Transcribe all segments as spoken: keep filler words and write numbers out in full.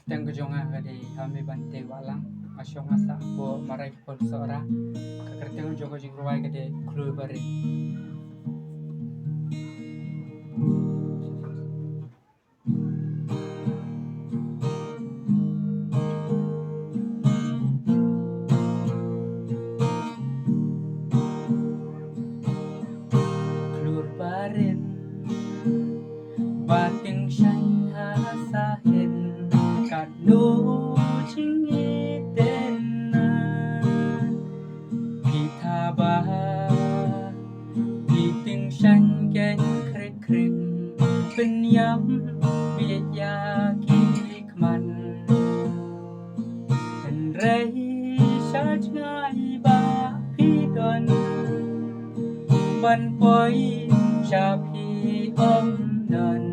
Kyrteng ka jong nga ka dei Hami Bante Wahlang, nga shong nga sah hapoh Marai Kpon Sohra. Ka kyrteng jong ka jingrwai ka dei Khlur Barit. Khlur barit ba tyngshaiñ ha sahin, katno jingïeit na phi tha ba phi tyngshaiñ keiñ khrik khrik, pynïap bieit ïa ki khmat. Hynrei sha jngai ba phi don, ban poi sha phi ym don.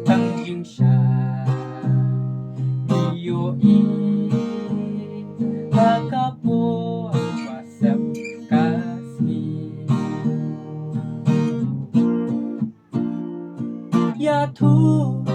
Tang jingshai ïohi ha ka por ba sep ka sngi. Ïathuh